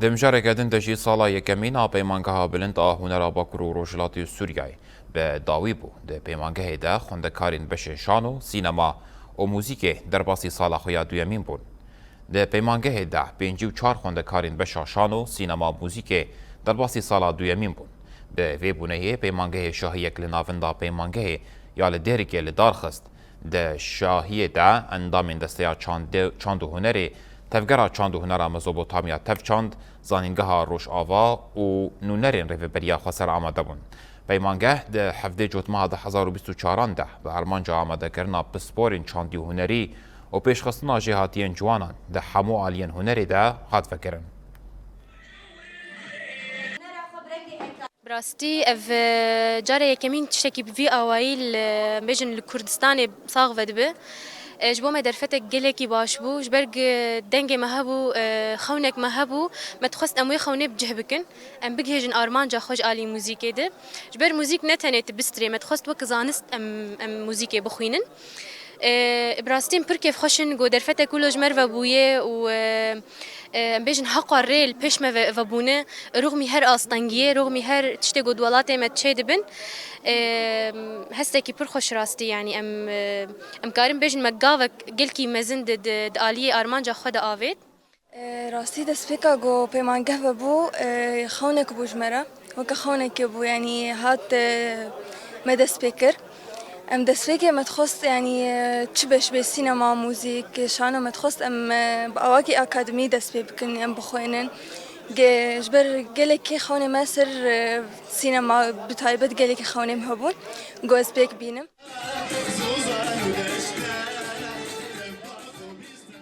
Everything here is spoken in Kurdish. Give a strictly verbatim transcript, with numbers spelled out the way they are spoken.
Di mijareke din de jî sala yekemîn a Peymangeha Bilind a Hunera Bakur û Rojhilatê Sûriyeyê bi dawî bû. Di peymangehê de xwendekarên beşên şano, sînema û muzîkê derbasî sala xwe ya duyemîn bûn. Di peymangehê de pêncî û çar xwendekarên beşa şano, sînema û muzîkê derbasî sala duyemîn bûn. Bi vê bûneyê peymangehê şahiyek li navinda peymangehê ya li Dêrikê li dar xist. Di şahiyê de endamên Desteya Çandê-, Çand û Hunerê Tevgera Çand û Hunera Mezopotamya tev çand, Zanîngeha Rojava û nûnerên Rêveberiya Xweser amade bûn. Peymangeh di hevdê Cotmeha du hezar û bîst û çaran de bi armanca amadekirina pisporên çandî û hunerî û pêşxistina jêhatiyên ciwanan di hemû aliyên hunerê de hat vekirin. Bi rastî ev e, carê yekemîn tiştekî bi vî awayî li, em bêjin li Kurdistanê sax vedibe. E, ji bo me derfetek gelekî baş bû. Ji ber ku dengê me hebû, e, xewnek me hebû, me dixwest em wê xewnê bi cih bikin. Em bigihêjin armanca xwe ji alî muzîkê de. Ji ber muzîk ne tenê tu bistrê, me dixwest wek zanist em, em muzîkê bixwînin. E, bi rastî em pir kêfxweş in ku derfetek wilo ji me re vebûye û, e, e, em bêjin heqa rê li pêş me ve, vebûne. Rûxmî her astengiyê, rûxmî her tiştê ku di welatê me çê dibin, e, hestekî pir xweş rastî, yanî em, e, em karin bêjin me gavek gelkî mezin di, di, di aliyê armanca xwe de avêt. E, Rastî destpêka ku pêmangeh vebû, e, xewnek bû ji me re. Weke xewnekê bû, yanî hat, e, me dest pê kir. Em destpêkê me dixwest, yanî, e, çi beş bê sînema, muzîk, şano me dixwest em, e, bi awakî akademî dest pê bikin, em bixwînin. Ge-, ji ber gelekî xewnê me ser, e, sînema, bi taybet gelekî xewnê me hebûn, ku ez pêk bînim.